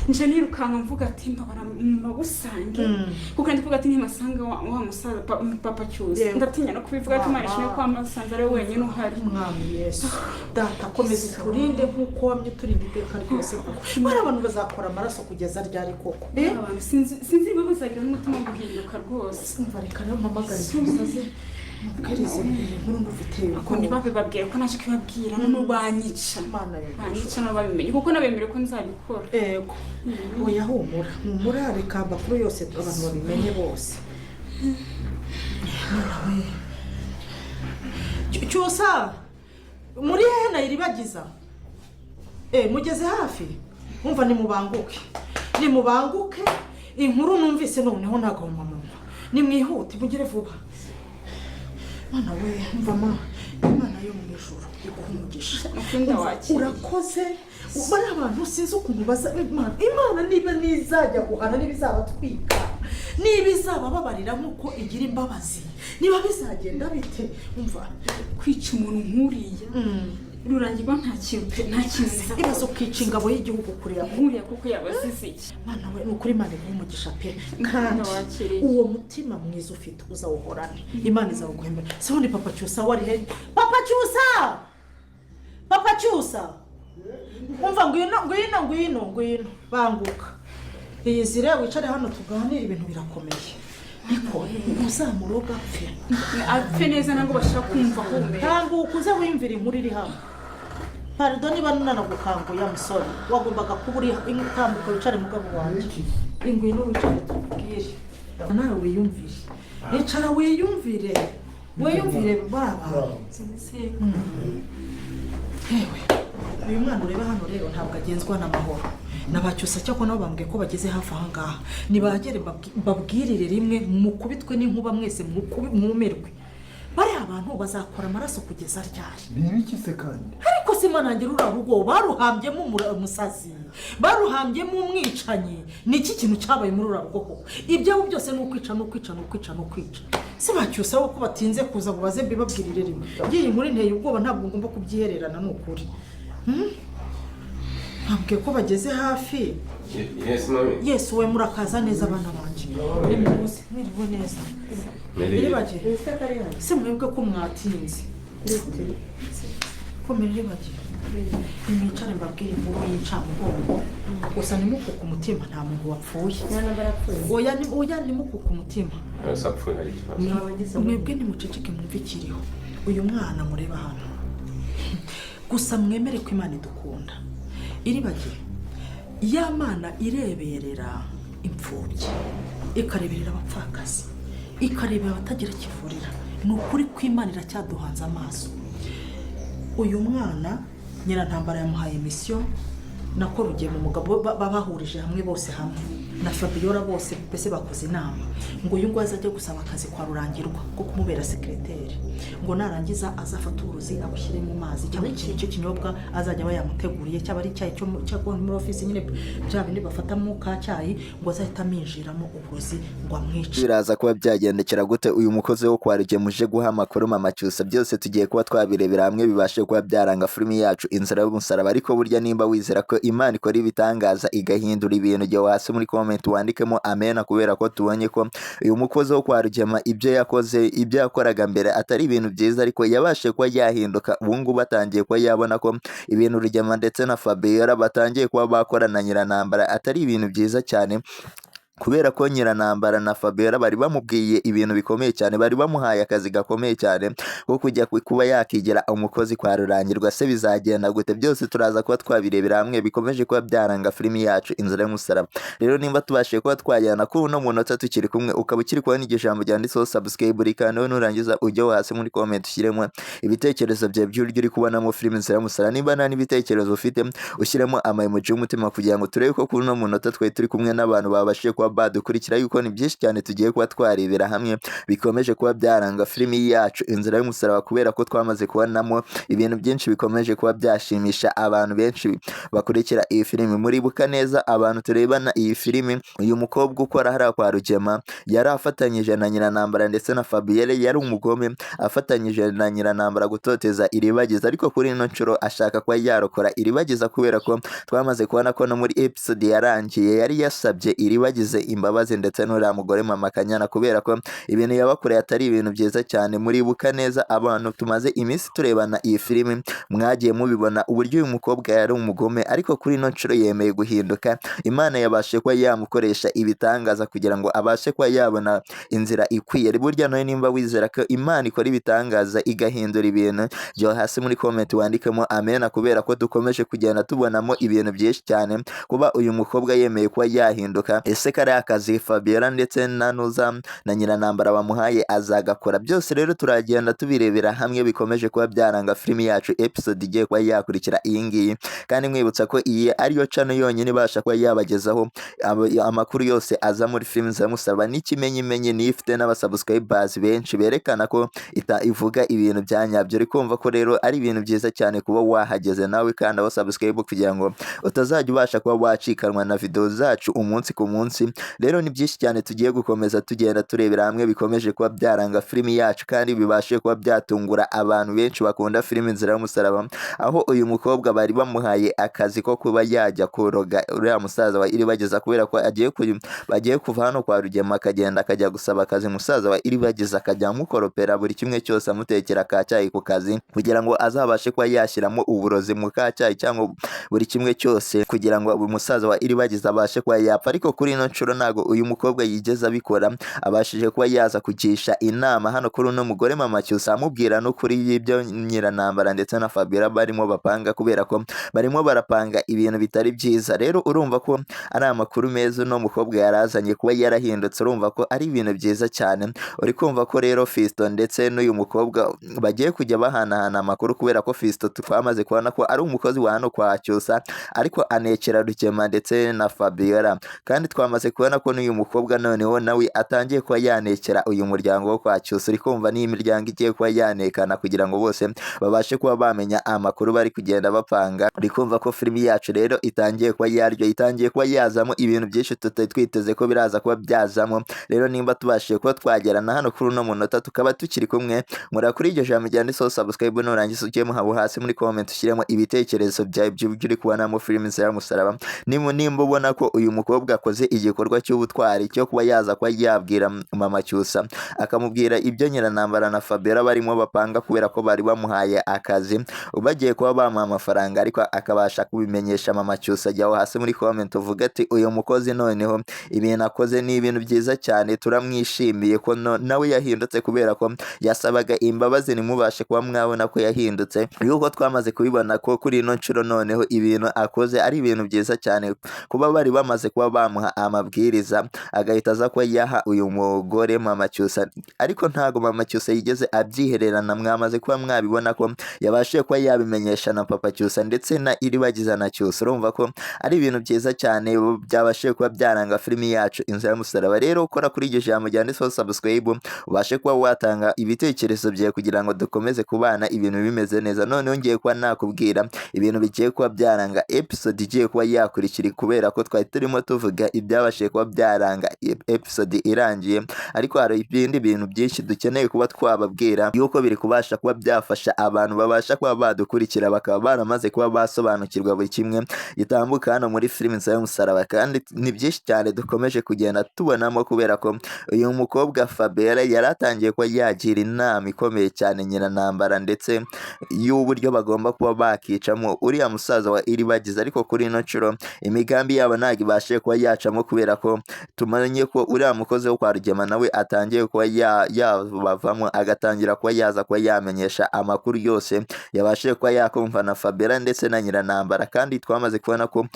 Nje nirukanka mvuga ati mbabara mbagusange, kuko ndi kuvuga ati nimasanga wa musaza papa Cyusa, ndatinya no kubivuga ati Imana ishimwe ko wamusanze ari we wenyine uhari. Mwami Yesu Data, komeza uturinde nk'uko wamye uturinda iteka ryose koko. Bari abantu bazakora amaraso kugeza ryari koko? Eh? Abantu sinzi niba bazagira n'umutima wo guhinduka rwose. Umva, reka rero mpamagare umusazi mubwirize inkuru ndufite. Ko ntibabibabwire ko naje kubibabwira, noneho banyica. Imana yawe. Banyica nabo babimenye, kuko nabemerewe ko nzabikora. Ego, oya, humura, humura, reka amakuru yose abantu babimenye bose. Mana we! Cyusa, muri hehe na Iribagiza? Mugeze hafi? Umva, nimubanguke, nimubanguke, inkuru numvise noneho nagahomamunwa. Nimwihute, mugere vuba. Mana we! Umva ma, Imana yo mu ijuru iguha umugisha. Ukuri ndawakiriye. Urakoze. Bariya abantu sinzi ukuntu baza. Imana niba nizajya guhana, niba izabatwika, niba izabababarira nk'uko igira imbabazi, niba bizagenda bite? Umva. Kwica umuntu nk'uriya Rurangirwa, nta kintu pe, nta kintu nza. Ibaze ukica ingabo y'igihugu kuriya. Nk'uriya kuko yabazize iki? Mana we, ni ukuri Imana iguha umugisha pe, kandi Ndawakiriye. uwo mutima mwiza ufite uzawuhorane, Imana izawuguhembera. Se ubundi papa Cyusa wari he? Papa Cyusa, papa Cyusa, umva, ngwino, ngwino, ngwino, ngwino, banguka, iyizire wicare hano tuganire, ibintu birakomeye. Niko uzamuroga apfe? Apfe neza, ntabwo bashaka kumva humeka. Tambuka uze wiyumvire inkuru iri hano. Pardon niba nanagukanguye musore, wagombaga kuba uri. Tambuka wicare, mugabo wanjye, ingwino wicare tubwire nawe wiyumvire. Icara wiyumvire, wiyumvire bari abantu. Yewe, uyu mwana ureba hano rero ntabwo agenzwa n'amahoro nabacyusa. Cyakora nabo bambwiye ko bageze hafi aha ngaha. Nibahagere mbabwirire rimwe, mukubitwe n'inkuba mwese, mwumirwe. Bariya abantu bazakora amaraso kugeza ryari? Ni ibiki se kandi? Ariko se manange, ruriya rugo baruhambyemo umusazi, baruhambyemo umwicanyi. Ni iki kintu cyabaye muri ruriya rugo koko? Ibyabo byose ni ukwica, ni ukwica, ni ukwica, ni ukwica. Se bacyusa ko batinze kuza ngo baze mbibabwirire rimwe? Ngiyi inkuru inteye ubwoba, ntabwo ngomba kubyihererana, ni ukuri. Bambwiye ko bageze hafi. Yes, mami. Yesu we, murakaza neza abana banjye, nimuze, mwiriwe neza. Iribagiye se, mwebwe ko mwatinze? Komera Iribagiye, nimwicare mbabwire inkuru y'incamugongo. Gusa nimukuke umutima, nta muntu wapfuye. Oya, oya, nimukuke umutima. Wese apfuye hari ikibazo? Mwebwe nimuceceke mwumve ikiriho. Uyu mwana mureba hano, gusa mwemere ko Imana idukunda. Iribagiye, ya Mana ireberera imfubyi, ikareberera abapfakazi, ikarebera abatagira kivurira, ni ukuri kw'Imana iracyaduhanze amaso. Uyu mwana Nyirantambara yamuhaye mission, nako Rugema umugabo bahurije hamwe bose hamwe na Fabiola, bose mbese bakoze inama ngo uyu nguyu azajya gusaba akazi kwa Rurangirwa ko kumubera secrétaire, ngo narangiza azafate uburozi abushyire mu mazi cyangwa ikintu icyo kinyobwa azajya aba yamuteguriye, cyaba ari icyayi cyo muri ofisi nyine, bya bindi bafatamo ka cyayi, ngo azahita aminjiramo uburozi ngo amwice. Biraza kuba byagendekera gute uyu mukozi wo kwa Rugema uje guha amakuru mama Cyusa? Byose tugiye kuba twabirebera hamwe, bibashe kuba byaranga filimi yacu Inzira y'Umusaraba. Ariko burya nimba wizera ko Imana ikora ibitangaza igahindura ibintu, jya hasi muri comment wandikemo amena, kubera ko tubonye ko uyu mukozi wo kwa Rugema ibyo yakoze, ibyo yakoraga mbere atari ibintu byiza, ariko yabashije kuba yahinduka. Ubu ngubu atangiye kuba yabona ko ibintu Rugema ndetse na Fabiola batangiye kuba bakorana Nyirantambara atari ibintu byiza cyane, kubera ko Nyirantambara na Fabiola bari bamubwiye ibintu bikomeye cyane, bari bamuhaye akazi gakomeye cyane ko kujya kuba yakigira umukozi kwa Rurangirwa. Se bizagenda gute? Byose turaza kuba twabirebera hamwe, bikomeje kuba byaranga filimi yacu Inzira y'Umusaraba. Rero nimba tubashije kuba twajyana kuri uno munota tukiri kumwe, ukaba ukiri kubona iryo jambo ryanditseho subscribe, kandi nurangiza ujye hasi muri comment ushyiremo ibitekerezo byawe by'uburyo uri kubonamo filimi Inzira y'Umusaraba. Niba nta n'ibitekerezo ufite, ushyiremo ama emoji y'umutima kugira ngo turebe ko kuri uno munota twari turi kumwe n'abantu babashije kuba kuba badukurikira, yuko ni byinshi cyane tugiye kuba twarebera hamwe bikomeje kuba byaranga filimi yacu Inzira y'Umusaraba, kubera ko twamaze kubonamo ibintu byinshi bikomeje kuba byashimisha abantu benshi bakurikira iyi filimi. Muribuka neza abantu turebana iyi filimi, uyu mukobwa ukora hariya kwa Rugema yari afatanyije na Nyiranambara ndetse na Fabielle, yari umugome afatanyije na Nyiranambara gutoteza Iribagiza, ariko kuri ino nshuro ashaka kuba yarokora Iribagiza, kubera ko twamaze kubona ko no muri episode yarangiye yari yasabye Iribagize imbabazi ndetse n'uriya mugore Mama Kanyana, kubera ko ibintu yabakoreye atari ibintu byiza cyane. Muribuka neza abantu tumaze iminsi turebana iyi filimi, mwagiye mubibona uburyo uyu mukobwa yari umugome, ariko kuri ino nshuro yemeye guhinduka. Imana yabashe kuba yamukoresha ibitangaza kugira ngo abashe kuba yabona inzira ikwiye. Burya nawe nimba wizera ko Imana ikora ibitangaza igahindura ibintu, jya hasi muri comment wandikemo amena, kubera ko dukomeje kugenda tubonamo ibintu byinshi cyane. Kuba uyu mukobwa yemeye kuba yahinduka, ese kariya kazi Fabiola ndetse na Nuza na Nyiranambara bamuhaye azagakora? Byose rero turagenda tubirebera hamwe bikomeje kuba byaranga filimi yacu episode igiye kuba yakurikira iyi ngiyi. Kandi mwibutsa ko iyi ariyo channel yonyine ibasha kuba yabagezaho amakuru yose aza muri filimi za Musaraba, n'ikimenyimenyi niyo ifite n'abasubscribers benshi berekana ko ivuga ibintu bya nyabyo. Uri kumva ko rero ari ibintu byiza cyane kuba wahageze nawe kandi aho subscribe kugira ngo utazajya ubasha kuba wacikanwa na video zacu umunsi ku munsi. Rero ni byinshi cyane tugiye gukomeza tugenda turebera hamwe bikomeje kuba byaranga filimi yacu, kandi bibashe kuba byatungura abantu benshi bakunda filimi Inzira y'Umusaraba, aho uyu mukobwa bari bamuhaye akazi ko kuba yajya kuroga uriya musaza wa Iribagiza, kubera ko bagiye kuva hano kwa Rugema akagenda akajya gusaba akazi musaza wa Iribagiza, akajya amukoropera buri kimwe cyose, amutekera ka cyayi ku kazi kugira ngo azabashe kuba yashyiramo uburozi mu ka cyayi cyangwa buri kimwe cyose kugira ngo umusaza wa Iribagiza abashe kuba yapfa. Ariko kuri ino nshuro ntago uyu mukobwa yigeze abikora, abashije kuba yaza kugisha inama hano kuri uno mugore Mama Cyusa, amubwira n'ukuri y'ibyo Nyiranambara ndetse na Fabiola barimo bapanga, kubera ko barimo barapanga ibintu bitari byiza. Rero urumva ko ari amakuru meza uno mukobwa yarazanye, kuba yarahindutse, urumva ko ari ibintu byiza cyane. Uri kumva ko rero Fiston ndetse n'uyu mukobwa bagiye kujya bahanahana amakuru, kubera ko Fiston twamaze kubona ko ari umukozi wa hano kwa Cyusa, ariko anekera Rugema ndetse na Fabiola. Kandi twamaze kubona ko n'uyu mukobwa noneho nawe atangiye kuba yanekera uyu muryango wo kwa Cyusa. Uri kumva n'iyi miryango igiye kuba yanekana kugira ngo bose babashe kuba bamenya amakuru bari kugenda bapanga. Uri kumva ko filimi yacu rero itangiye kuba yaryo, itangiye kuba yazamo ibintu byinshi tutari twiteze ko biraza kuba byazamo. Rero nimba tubashije kuba twagerana hano kuri uno munota tukaba tukiri kumwe, mura kuri iryo jambo ryanditseho subscribe, nurangiza ujye muhabo hasi muri comment ushyiremo ibitekerezo byawe by'uburyo uri kubonamo filimi Inzira y'Umusaraba. Nimba ubona ko uyu mukobwa akoze igikorwa cy'ubutwari cyo kuba yaza kuba yabwira Mama Cyusa, akamubwira ibyo Nyiranambara na Fabiola barimo bapanga, kubera ko bari bamuhaye akazi bagiye kuba bamuha amafaranga, ariko akabasha kubimenyesha Mama Cyusa, jya aho hasi muri comment uvuga ati uyu mukozi noneho ibintu akoze ni ibintu byiza cyane, turamwishimiye ko nawe yahindutse, kubera ko yasabaga imbabazi ntimubashe kuba mwabona ko yahindutse. Yuko twamaze kubibona ko kuri ino nshuro noneho ibintu akoze ari ibintu byiza cyane, kuba bari bamaze kuba bamuha amabwiriza agahita aza kuba yaha uyu mugore Mama Cyusa, ariko ntago Mama Cyusa yigeze abyihererana. Mwamaze kuba mwabibona ko yabashije kuba yabimenyesha na Papa Cyusa ndetse na Iribagiza na Cyusa. Urumva ko ari ibintu byiza cyane byabashije kuba byaranga filimi yacu Inzira y'Umusaraba. Rero ukora kuri iryo jambo ryanditseho subscribe ubashe kuba watanga ibitekerezo byawe kugira ngo dukomeze kubana ibintu bimeze neza. Noneho ngiye kuba nakubwira ibintu bigiye kuba byaranga episode igiye kuba yakurikira, kubera ko twari turimo tuvuga ibyabashije kuba byaranga episode irangiye, ariko hari ibindi bintu byinshi dukeneye kuba twababwira yuko biri kubasha kuba byafasha abantu babasha kuba badukurikira bakaba baramaze kuba basobanukirwa buri kimwe gitambuka hano muri filimi Inzira y'Umusaraba. Kandi ni byinshi cyane dukomeje kugenda tubonamo, kubera ko uyu mukobwa Fabiola yari atangiye kuba yagira inama ikomeye cyane Nyiranambara ndetse y'uburyo bagomba kuba bakicamo uriya musaza wa Iribagiza, ariko kuri ino nshuro imigambi yabo ntabwo ibashije kuba yacamo, kubera ko tumenye ko uriya mukozi wo kwa Rugema nawe atangiye kuba yabavamo, agatangira kuba yaza kuba yamenyesha amakuru yose yabashije kuba yakumva na Fabiola ndetse na Nyiranambara. Kandi twamaze kubona ko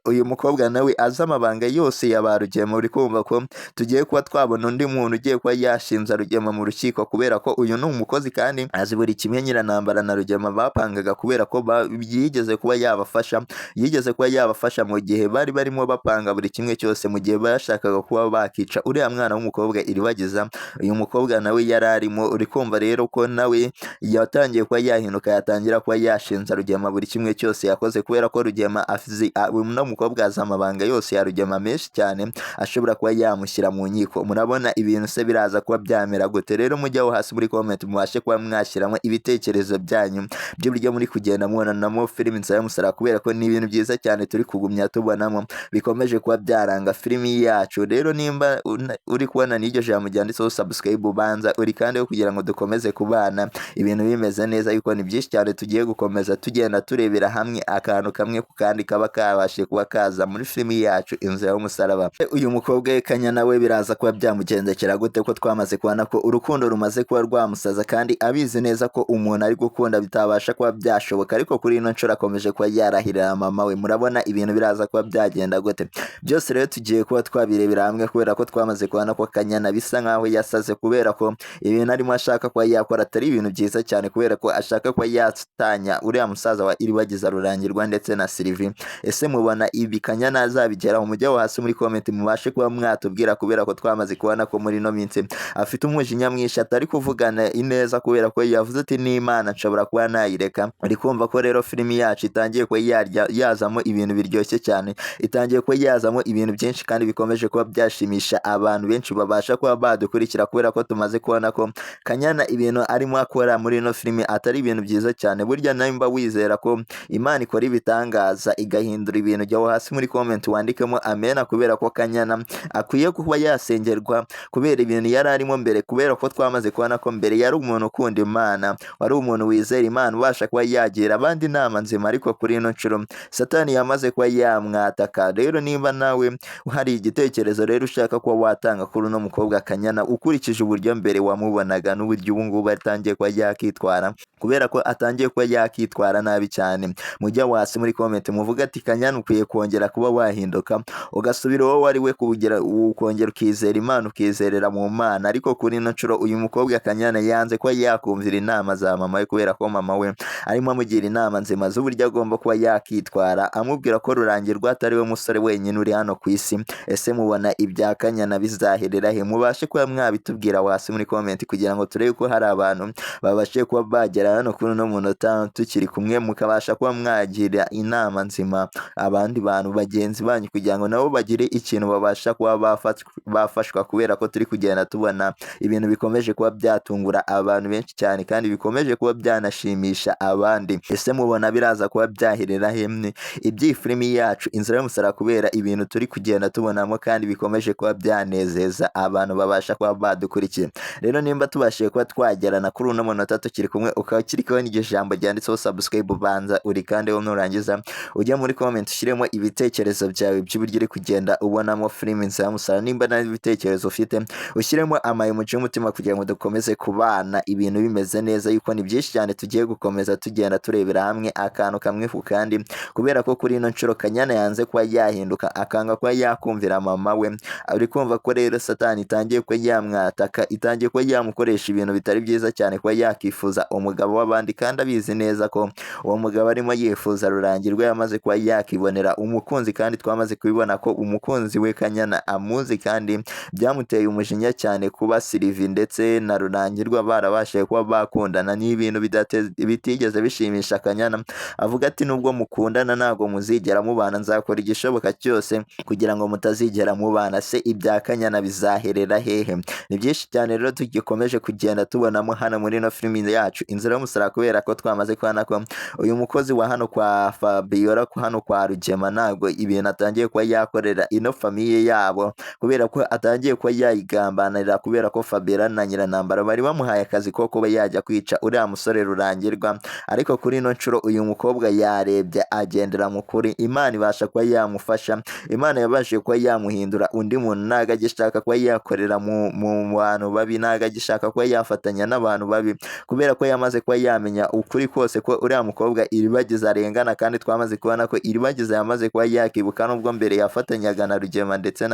uyu mukobwa nawe azi amabanga yose ya ba Rugema. Uri kumva ko tugiye kuba twabona undi muntu ugiye kuba yashinza Rugema mu rukiko, kubera ko uyu ni umukozi kandi azi buri kimwe Nyiranambara na Rugema bapangaga, kubera ko yigeze kuba yabafasha, yigeze kuba yabafasha mu gihe bari barimo bapanga buri kimwe kimwe cyose mu gihe bashakaga kuba bakica uriya mwana w'umukobwa Iribagiza. Uyu mukobwa nawe yari arimo, uri kumva rero ko nawe yatangiye kuba yahinduka, yatangira kuba yashinja Rugema buri kimwe cyose yakoze, kubera ko Rugema azi uno mukobwa azi amabanga yose ya Rugema menshi cyane ashobora kuba yamushyira mu nkiko. Murabona ibintu se biraza kuba byamera gute? Rero mujyaho hasi muri comment mubashe kuba mwashyiramo ibitekerezo byanyu by'uburyo muri kugenda mubonanamo filimi Inzira y'Umusaraba, kubera ko ni ibintu byiza cyane turi kugumya tubonamo bikomeje kuba byaranga filimi yacu. Rero nimba uri kubona n'iryo jambo ryanditseho subscribe, ubanza uri kandi kugira ngo dukomeze kubana ibintu bimeze neza, yuko ni byinshi cyane tugiye gukomeza tugenda turebera hamwe akantu kamwe ku kandi kaba kabashije kuba kaza muri filimi yacu Inzira y'Umusaraba. Uyu mukobwa we Kanyana we biraza kuba byamugendekera gute, ko twamaze kubona ko urukundo rumaze kuba rwamusaza kandi abizi neza ko umuntu ari gukunda bitabasha kuba byashoboka, ariko kuri ino nshuro akomeje kuba yarahirira mama we. Murabona ibintu biraza kuba byagenda gute? Byose rero tugiye kuba twabirebera hamwe, kubera ko twamaze kubona ko Kanyana bisa nkaho yasaze, kubera ko ibintu arimo ashaka kuba yakora atari ibintu byiza cyane, kubera ko ashaka kuba yatanya uriya musaza wa Iribagiza Rurangirwa ndetse na Sylvie. Ese mubona ibi Kanyana azabigeraho? Mujye hasi muri comment mubashe kuba mwatubwira, kubera ko twamaze kubona ko muri ino minsi afite umujinya mwinshi, atari kuvugana ineza, kubera ko yavuze ati n'Imana nshobora kuba nayireka. Uri kumva ko rero filimi yacu itangiye kuba yazamo ibintu biryoshye cyane, itangiye kuba yazamo ibintu byinshi kandi bikomeje kuba byashimisha abantu benshi babasha kuba badukurikira, kubera ko tumaze kubona ko Kanyana ibintu arimo akora muri ino filimi atari ibintu byiza cyane. Burya nimba wizera ko Imana ikora ibitangaza igahindura ibintu, jya hasi muri comment wandikemo amena, kubera ko Kanyana akwiye kuba yasengerwa kubera ibintu yari arimo mbere, kubera ko twamaze kubona ko mbere yari umuntu ukunda Imana, wari umuntu wizera Imana, ubasha kuba yagira abandi inama nzima, ariko kuri ino nshuro Satani yamaze kuba yamwataka. Rero nimba nawe hari igitekerezo rero ushaka kuba watanga kuri uno mukobwa Kanyana, ukurikije uburyo mbere wamubonaga n'uburyo ubu ngubu atangiye kuba yakitwara, kubera ko atangiye kuba yakitwara nabi cyane, mujya hasi muri comment muvuga ati Kanyana ukwiye kongera kuba wahinduka ugasubira uwo wari we, kugira ukongera ukizera Imana, ukizerera mu Mana. Ariko kuri ino nshuro uyu mukobwa Kanyana yanze kuba yakumvira inama za mama we, kubera ko mama we arimo amugira inama nzima z'uburyo agomba kuba yakitwara, amubwira ko Rurangirwa atari we musore wenyine uri hano ku isi. Ese mubona ibya Kanyana bizaherera he? Mubashe kuba mwabitubwira hasi muri comment kugira ngo turebe ko hari abantu babashe kuba bagera hano kuri uno munota tukiri kumwe, mukabasha kuba mwagira inama nzima abandi bantu bagenzi banyu kugira ngo nabo bagire ikintu babasha kuba bafashwa, kubera ko turi kugenda tubona ibintu bikomeje kuba byatungura abantu benshi cyane kandi bikomeje kuba byanashimisha abandi. Ese mubona biraza kuba byaherera hemwe iby'iyi filimi yacu Inzira y'Umusaraba, kubera ibintu turi kugenda tubonamo kandi bikomeje kuba byanezeza abantu babasha kuba badukurikiye. Rero nimba tubashije kuba twagerana kuri uno munota tukiri kumwe, ukaba ukiri kubona iryo jambo ryanditseho subscribe, ubanza uri kandi nurangiza ujya muri comment ushyiremo ibitekerezo byawe by'uburyo uri kugenda ubonamo filimi Inzira y'Umusaraba. Nimba nta bitekerezo ufite ushyiremo ama emoji y'umutima kugira ngo dukomeze kubana ibintu bimeze neza, yuko ni byinshi cyane tugiye gukomeza tugenda turebera hamwe akantu kamwe ku kandi, kubera ko kuri ino nshuro Kanyana yanze kuba yahinduka, akanga kuba yakumvira mama we. Uri kumva ko rero Satani itangiye kuba yamwataka, itangiye kuba yamukoresha ibintu bitari byiza cyane, kuba yakifuza umugabo w'abandi kandi abizi neza ko uwo mugabo arimo yifuza Rurangirwa yamaze kuba yakibonera umukunzi, kandi twamaze kubibona ko umukunzi we Kanyana amuzi, kandi byamuteye umujinya cyane kuba Sylvie ndetse na Rurangirwa barabashije kuba bakundana. Ni ibintu bitigeze bishimisha Kanyana, avuga ati nubwo mukundana ntabwo muzigera mubana, nzakora igishoboka cyose kugira ngo mutazigera mubana. Se ibya Kanyana bizaherera hehe? Ni byinshi cyane rero tugikomeje kugenda tubonamo hano muri ino filimi yacu Inzira y'Umusaraba, kubera ko twamaze kubona ko uyu mukozi wa hano kwa Fabiola, hano kwa Rugema, ntabwo ibintu atangiye kuba yakorera ino famiye yabo, kubera ko atangiye kuba yayigambanira, kubera ko Fabiola na Nyiranambara bari bamuhaye akazi ko kuba yajya kwica uriya musore Rurangirwa. Ariko kuri ino nshuro uyu mukobwa yarebye agendera mu kuri, Imana ibasha kuba yamufasha, Imana yabashije kuba yamuhindura undi muntu, ntabwo agishaka kuba yakorera mu bantu babi, ntabwo agishaka kuba yafatanya n'abantu babi, kubera ko yamaze kuba yamenya ukuri kose ko uriya mukobwa Iribagiza arengana, kandi twamaze kubona ko Iribagiza yamaze kuba yakibuka, nubwo mbere yafatanyaga na Rugema ndetse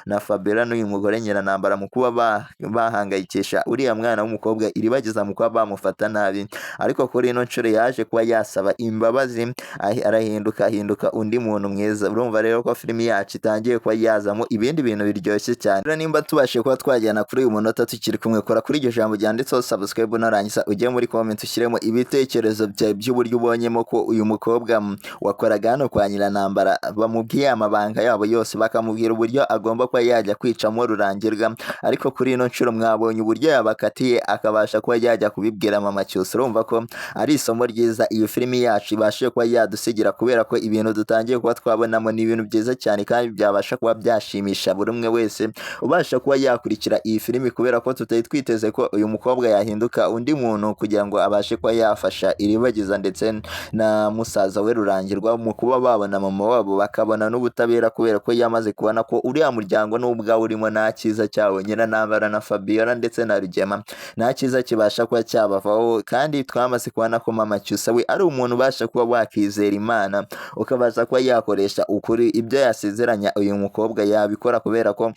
na Fabiola n'uyu mugore Nyiranambara mu kuba bahangayikisha uriya mwana w'umukobwa Iribagiza mu kuba bamufata nabi, ariko kuri ino nshuro yaje kuba yasaba imbabazi, arahinduka ahinduka undi muntu mwiza. Urumva rero ko filimi yacu yacu itangiye kuba yazamo ibindi bintu biryoshye cyane. Rero nimba tubashije kuba twajyana kuri uyu munota tukiri kumwe, kora kuri iryo jambo ryanditseho subscribe, narangiza ujye muri comment ushyiremo ibitekerezo byawe by'uburyo ubonyemo ko uyu mukobwa wakoraga hano kwa Nyiranambara bamubwiye amabanga yabo yose, bakamubwira uburyo agomba kuba yajya kwicamo Rurangirwa, ariko kuri ino nshuro mwabonye uburyo yabakatiye akabasha kuba yajya kubibwira mama Cyusa. Urumva ko ari isomo ryiza iyo filimi yacu ibashije kuba yadusigira, kubera ko ibintu dutangiye kuba twabonamo ni ibintu byiza cyane kandi byabasha kuba byashimisha buri umwe wese ubasha kuba yakurikira iyi filimi, kubera ko tutari twiteze ko uyu mukobwa yahinduka undi muntu kugira ngo abashe kuba yafasha Iribagiza ndetse na musaza we Rurangirwa mu kuba babona mama wabo bakabona n'ubutabera, kubera ko yamaze kubona ko uriya muryango n'ubwawe urimo nta cyiza cyawo. Nyiranambara na Fabiola ndetse na Rugema nta cyiza kibasha kuba cyabavaho, kandi twamaze kubona ko mama Cyusa we ari umuntu ubasha kuba wakizera Imana, ukabasha kuba yakoresha ukuri, ibyo yasezeranya uyu mukobwa yabikora, kubera ko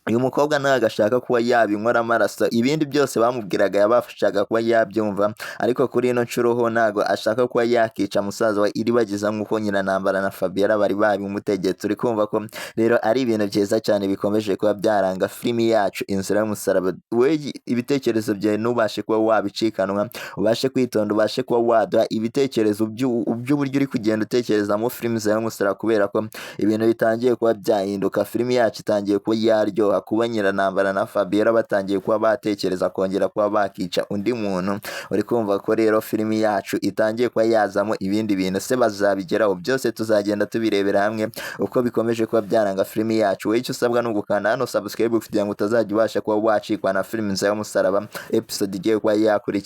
uyu mukobwa ntabwo ashaka kuba yabinywa amaraso. Ibindi byose bamubwiraga yabashaga kuba yabyumva, ariko kuri ino nshuro ho ntabwo ashaka kuba yakica musaza wa Iribagiza nk'uko Nyiranambara na Fabiola bari babimutegetse. Uri kumva ko rero ari ibintu byiza cyane bikomeje kuba byaranga filimi yacu Inzira y'Umusaraba. We ibitekerezo byawe ntubashe kuba wabicikanwa, ubashe kwitonda, ubashe kuba waduha ibitekerezo by'uburyo uri kugenda utekerezamo filimi Inzira y'Umusaraba, kubera ko ibintu bitangiye kuba byahinduka. Filimi yacu itangiye kuba yaryoha, kuba Nyiranambara na Fabiola batangiye kuba batekereza kongera kuba bakica undi muntu. Uri kumva ko rero filimi yacu itangiye kuba yazamo ibindi bintu. Se bazabigeraho? Byose tuzagenda tubirebera hamwe uko bikomeje kuba byaranga filimi yacu. Wowe icyo usabwa ni ugukanda hano subscribe kugira ngo utazajya ubasha kuba wacikwa na filimi Inzira y'Umusaraba episode igiye kuba yakurikira.